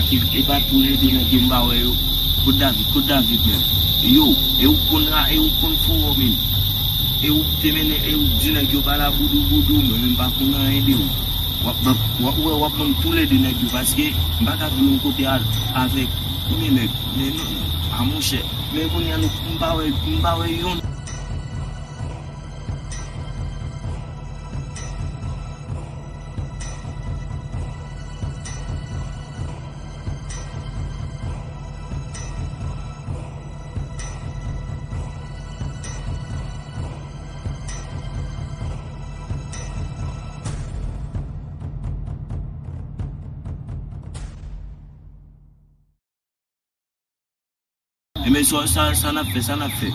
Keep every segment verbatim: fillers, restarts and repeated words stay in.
E pa toulède nèg yo m pa wè yo. Kot David? Kot David menm? Yo, e ou konn ra, e ou konn fowò menm. E ou te mennen, e ou di nèg yo pa la boudou boudou, mwen menm m pa konn anyen de ou. W ap, w ap, w ap wè w ap ban m toulède nèg yo, paske m pa ka vin yon kote a, avèk konbyen nèg? Men non, a monchè. Men kounye a nou, m pa wè, m pa wè yonn. Enben, sa, sa, sa n ap fè, sa n ap fè?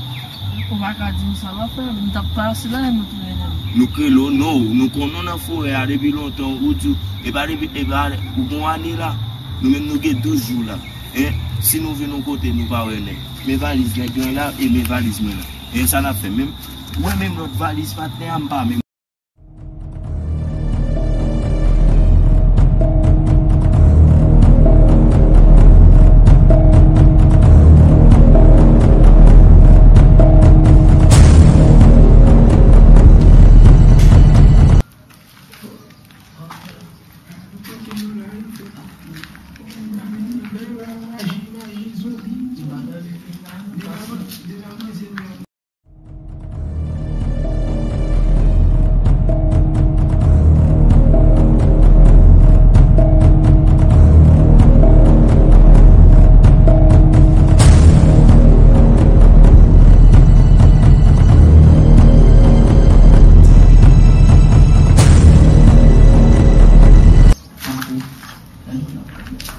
Ou pa ka di m sa w ap fè, m t ap pase la, e nou tounen nèg. Nou krele w, non, nou konnen w nan forè a depi lontan, ou di, e pa depi, e pa, ou gon ane la, nou menm nou gen douz jou la. En, si nou vin yon kote, nou pa wè nèg. Men valiz nèg lan la, e men valiz mwen la. En, sa n ap fè menm? Ou wè menm lòt valiz patnè a, m pa menm.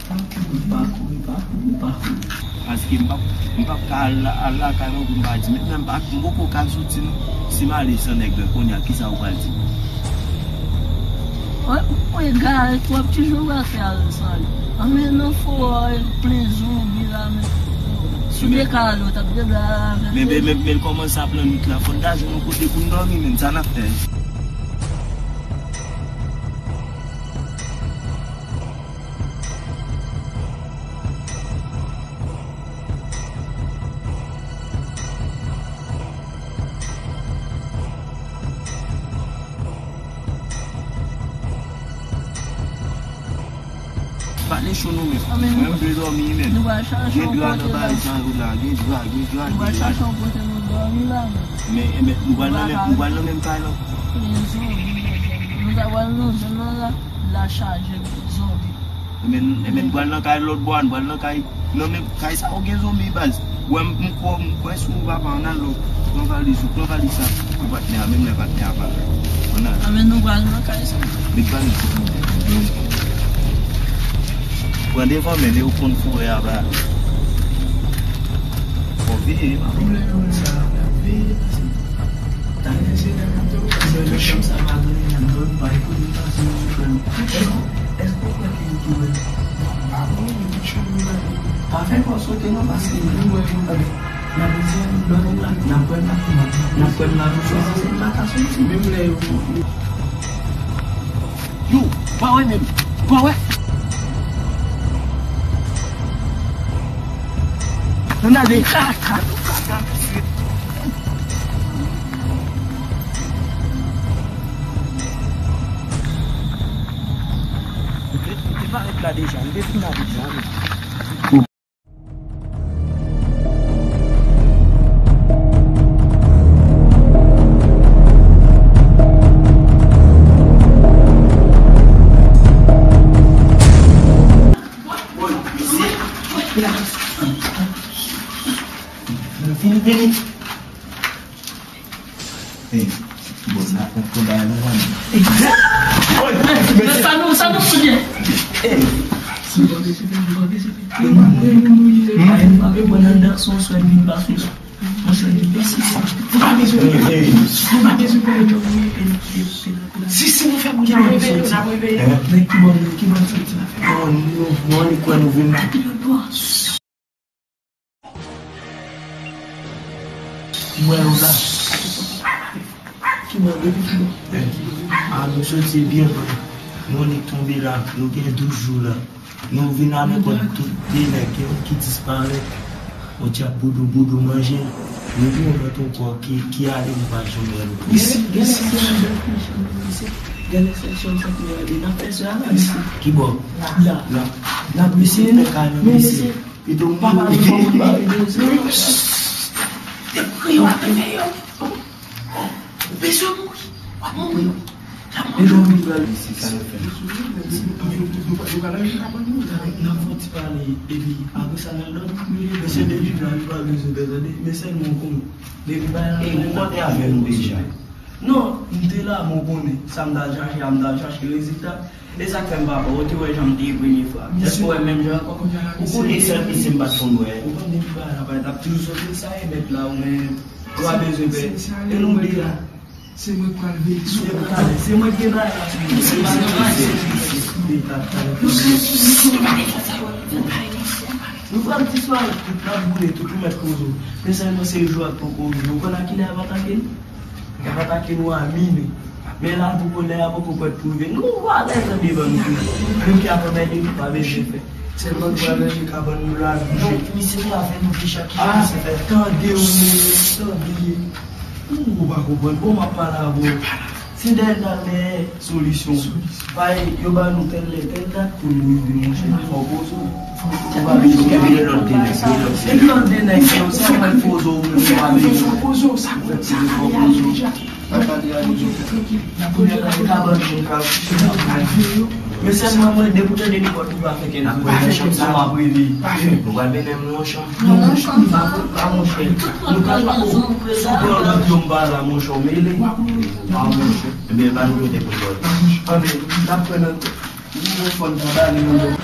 Pa kouri, pa kouri, pa kouri. Paske m p ap, m p ap ka al, al lakay mwen pou m pa di. Mentnan m pa, m poko ka soti non. Si m ale san nèg la, kounye a, kisa ou pral di m? Mwen, mwen egare twòp, ki jan w pral fè al san li? Ann men nan fowò, plen zonbi la, men. Si w te ka ale, w t ap deblare avè m. Men, men, men, men l kòmanse ap lannwit la, fò n ta jwenn yon kote pou n dòmi, menm, sa n ap fè? Pale cho non, men. Mwen, m vle dòmi, men. Gen dra nan bagay sa yo la. Gen dra, gen dra, gen dra. Men, men, nou pral nan menm, nou pral nan menm kay lan. Nou ta pral nan zòn nan la, la chaje zonbi. Enben, enben, nou pral nan kay lòt bò a, nou pral nan kay, nan menm kay sa yo gen zonbi baz. Wè m, m kwè, m kwè sou ou papa, ann al lòt. Pran valiz ou, pran valiz sa pou patnè a, menm lè patnè a pa la. Ann al. Anben, nou pral nan kay sa. Met valiz ou. Pran devan men, e ou konn forè a ba. Bon, veye, veye. Talè se lè m ap di w, se lè chanm sa pa gen nan dòmi, pa ekoute m, pa se yon frè m. Èske, èske w kwè ke yo tou wè? M pa konnen, men tout chanm yo la. Pa fè kò w sote non, paske nou wè yo la. N ap di, n ap wè m la, n ap wè m la, n ap wè m la, nou chwazi se m pa ka soti. Menm lè yo. Yo, pa wè menm. Pa wè. Ann ale. Ou te, ou te parèt la deja, m te fin la deja, wi. Vini, vini. Ey, bon, sa fè konba nou wè. Sa nou, sa nou fè? Ey. Ou pa bezwen, ou pa bezwen konnen John Wick. Si, si nou fè moun ki ap reveye, nou ap reveye. Men ki bò, ki bò nou soti la? Non, nou, nou, nou kwè nou vin la. Mwen la. Ki bò, depi ki bò? Ah, nou soti byen lwen. Monik tonbe la, nou gen douz jou la. Nou vin a nenpòt tout de nèg yo ki disparèt. On djab boudou boudou manje l. Nou gen yon lòt ankò ki, ki ale, nou pa janm wè l. Gen lè, gen lè se yon jèn fi, gen lè se yon jèn fi, n ap fè sa la, mesye. Ki bò? La. La. N ap mesye, fè kay nan mesye. Pito m pa pale pou moun ba yo. Depi yo ap fè yo. Ou bezwen mouri, w ap mouri. Deja w vin pral isi, sa yo fè. N ap fè yon ti pale, epi apre sa n al dòmi. Mesye depi la, li pa bezwen pè tande. Men sèlman w konnen, depi bagay la. Ey, ou konte avè nou deja. Non, m te la, men w konnen. Sa m t al chache a, m t al chache rezilta. E sa k fè m pa pè, ou te wè jan m te ye premye fwa. Èske w wè menm jan ankò? Ou konnen sèl mesye m pa t konn wè. Ou konn depi bagay la parèt, ap toujou soti sa e mèt la, ou menm. Ou pa bezwen pè. E nou de la. Se mwen k pral veye sou ou. Se mwen ki gen bagay la sou mwen. Se mwen ki gen bagay la sou mwen. Nou pral disparèt tout, n ap boule tout, ou mèt poze w. Men sèlman se jou a k poko rive. Ou konn a kilè y ap atake n? Y ap atake nou a minui. Men la poko, lè a poko prèt pou rive. Nou pa bezwen devan nou tou. Nou ki ap anmède nou pa bezwen fè. Sèlman nou pral ranje kabann nou la, nou kouche. Donk, misye te avè nou deja, ki jan misye fè? Tande w, men, tande. Ou pa konprann. Bon, m ap pale avè w. Se dèyè n al dèyè solisyon. Bay, yo ba nou tèl lè, tèl dat pou nou rive, monchè. Fò w poze w. Ou pa bezwen gen lòt de nèg, gen lòt de nèg. Epi lòt de nèg yo, se mwen poze w, mwen pa bezwen. Fò w poze w, sa k fè ti fò w poze w. N ap pale a nou. Kounye a, gade kabann moun k ap kouche nan kay yo. Men sèlman mwen, depi w tande nenpòt moun pa fè kèk bagay, se w ap rele. Nou pral mennen m nan yon chanm. Non, nan yon chanm pa, pa monchè. Nou ka pa, o, si w pran lòt yo m pa la, monchè, w mele. Pa monchè. Ebyen, ba nou kote pou lòt. Anben, n ap pran nan, nou fò n ta ba li yon lòt.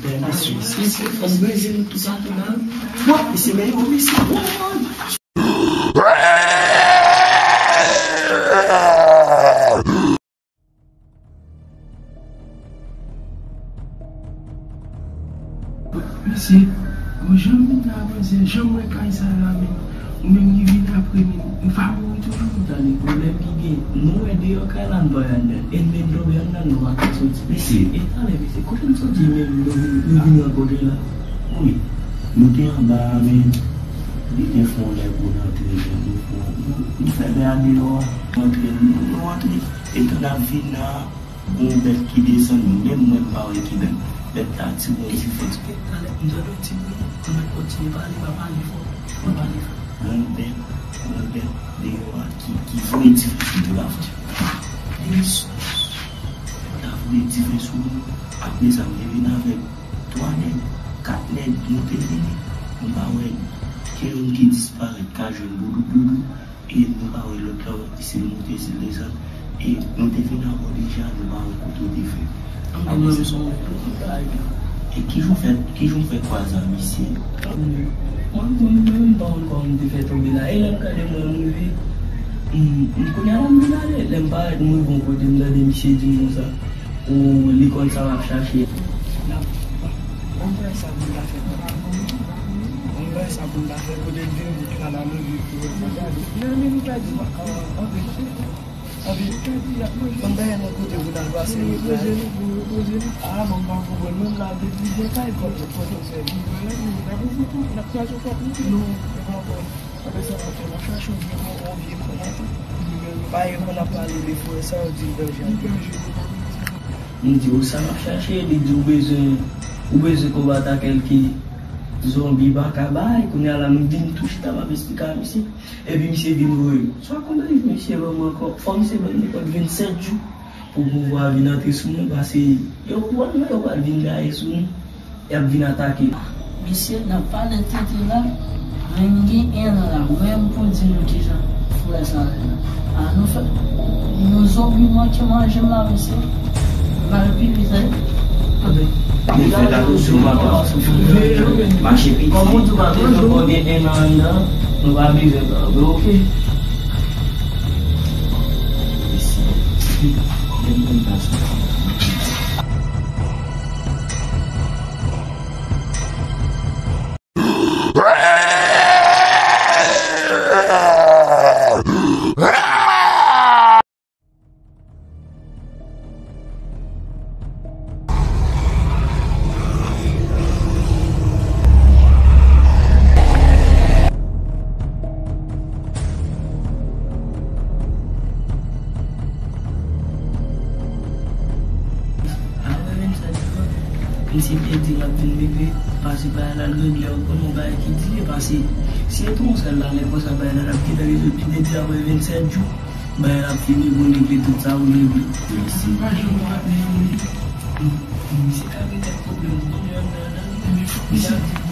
Bèl mesye, si se fò m brize nou tout sa tou la. Bon, mesye, men yo, mesye. Mesye, bon, jan m vin la, avanse, jan m wè kay sa la menm, ou menm ki vin apre m, ou pa mouri toujou? Tande, pwoblèm ki gen, nou wè deyò kay la, n pa wè anndan. E n menm tonbe anndan, nou pa ka soti. Mesye. E talè, mesye, kote n soti menm, nou vin, nou vin rankontre la? Wi, nou te anba a, men li te fè yon lè pou n antre, men nou fè, nou, nou fèmen a deyò a. Nou antre, nou, nou antre. Etan n ap vin la, gon bèt ki desann, menm mwen m pa wè ki bèt. Bèt la tire yon ti fè. Talè, m tande yon ti bri, nou mèt kontinye pale, pa pale fò, pa pale fò. Gon bèt, gon bèt deyò a ki, ki voye ti fè sou nou la, frè. Li sou, ta voye ti fè sou nou. Apre sa, m te vin avèk twa nèg, kat nèg, nou te vini. Nou pa wè ke youn ki disparèt ka jwenn boudou boudou, e nou pa wè lòt la, si l monte, si l desann. E nou te vin avè w deja, nou pa wè kote w te fè. Apre sa, e ki jan w fè, ki jan w fè kwaze a misye? Mwen, mwen, mwen menm, m pa konn kòman m te fè tonbe la. E lè m gade mwen, m rive, m, m, kounye a la, m vin ale. Lè m parèt, m rive yon kote, m tande misye di m konsa. Ou li konn sa w ap chache. N ap, ann bay sa pou n ta fè. Ann bay sa pou n ta fè, kote n vin bout la, la nou viv pou wè sa gade. Nan men nou pèdi. Anpil. Anpil. Ann bay nan kote pou n al pase nou la. A, bon, m pa konprann. Menm la, depi gen kay, kòb, kòb, kòb. N ap kraze kòb nou. Non, se pa bon. Apre sa, n ap fè, n ap chache yon vye, yon vye kòb ankò. Paske, lè n ap pale de frè sa, yo di l danje anpil. M di, ou sa m ap chache, li di, ou bezwen, ou bezwen konbat ak kèlke zonbi, pa ka bay. Kounye a la, m vin tou chita, m ap esplike a misye. Epi misye vin voye m. Swa konn misye ban m ankò, fò misye ban m nenpòt vennsèt jou pou pouvwa a vin antre sou mwen, paske yo konprann mwen, yo pral vin gaye sou nou. Y ap vin atake. Mesye, n ap pale tete la, men m gen en an la, mwen menm pou di nou kijan frè sa ye la. A, nou fè, yon zonbi manke manje m la, mesye. M al pi vit, wi. Anben, nou fè takou sou mwen, pa sou fou. Mache piti. Kòm ou di w pa bezwen, kòm gen en an anndan, nou pa bezwen pè, oke? Mesye, men mwen pa sou fou. Ap vin regle, pase bagay la, l regle ankò, yon bagay ki di li, pase si se te yon sèl la, lè konsa bagay la t ap gentan rezoud, li te di apre vennsèt jou, bagay la ap fini, pou l regle tout sa pou l regle. Mèsi. M pa janm wè, men, se ka gen kèk pwoblèm, konbyen anndan anndan, men fòk misye di.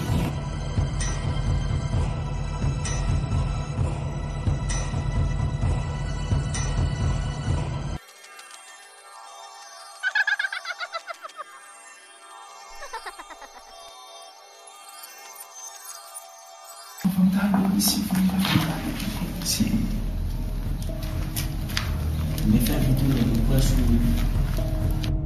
Fò m ta ale wè misye, fò m ta ale wè misye. Men fè vit wi, nèg, ou pran sou ou.